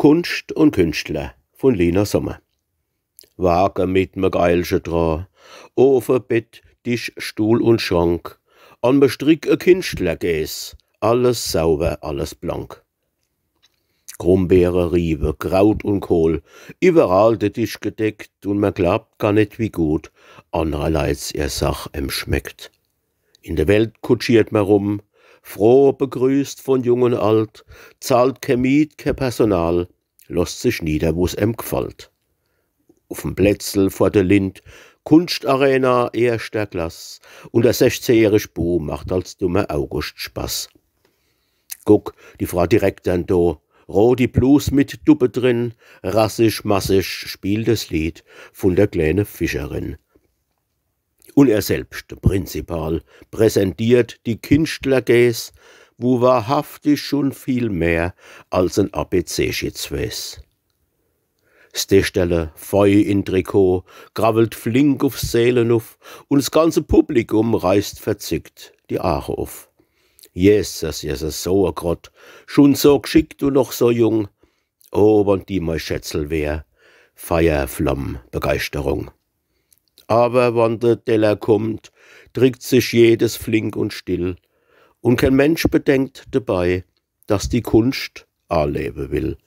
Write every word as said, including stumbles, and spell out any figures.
Kunscht un Künschtler vun Lina Sommer. Wage mit me Geilche dra, Ofe, Bett, Disch, Stuhl un Schrank, an me Strick e Kinschtlergees, alles sauber, alles blank. Grumbeere, Riewe, Kraut un Kohl, iwwerall de Disch gedeckt, un mer glaabt gar net, wie gut annererleits ihr Sach em schmeckt. In de Welt kutschiert mer rum, froh begrüßt vun Jung un Alt, zahlt ke Miet, ke Personal, losst sich nieder, wo's em gfallt. Uf em Plätzel vor de Lind, Kunschtarena erschter Klass, un der sechzehnjährig Bu macht als dummer August Spaß. Guck, die Frau Direktern do, rot die Blus mit Duppe drin, rassig, massig spielt des Lied vun der kleene Fischerin. Un er selbscht, de Prinzipal, präsentiert die Kinschtlergees, wo wahrhaftig schun viel mehr als en A B C-Schitz weeß. S Deschterle, fei in Trikot, grawwelt flink ufs Seele nuff, un s ganze Publikum reißt verzickt die Aache uff. Jesses, jesses, so e Grott, schun so gschickt un noch so jung. Oh, wann die mei Schätzel wär, Feierflamm, Begeischterung. Awwer wann de Deller kummt, drickt sich jedes flink un still, un keen Mensch bedenkt debei, dass die Kunscht a lewe will.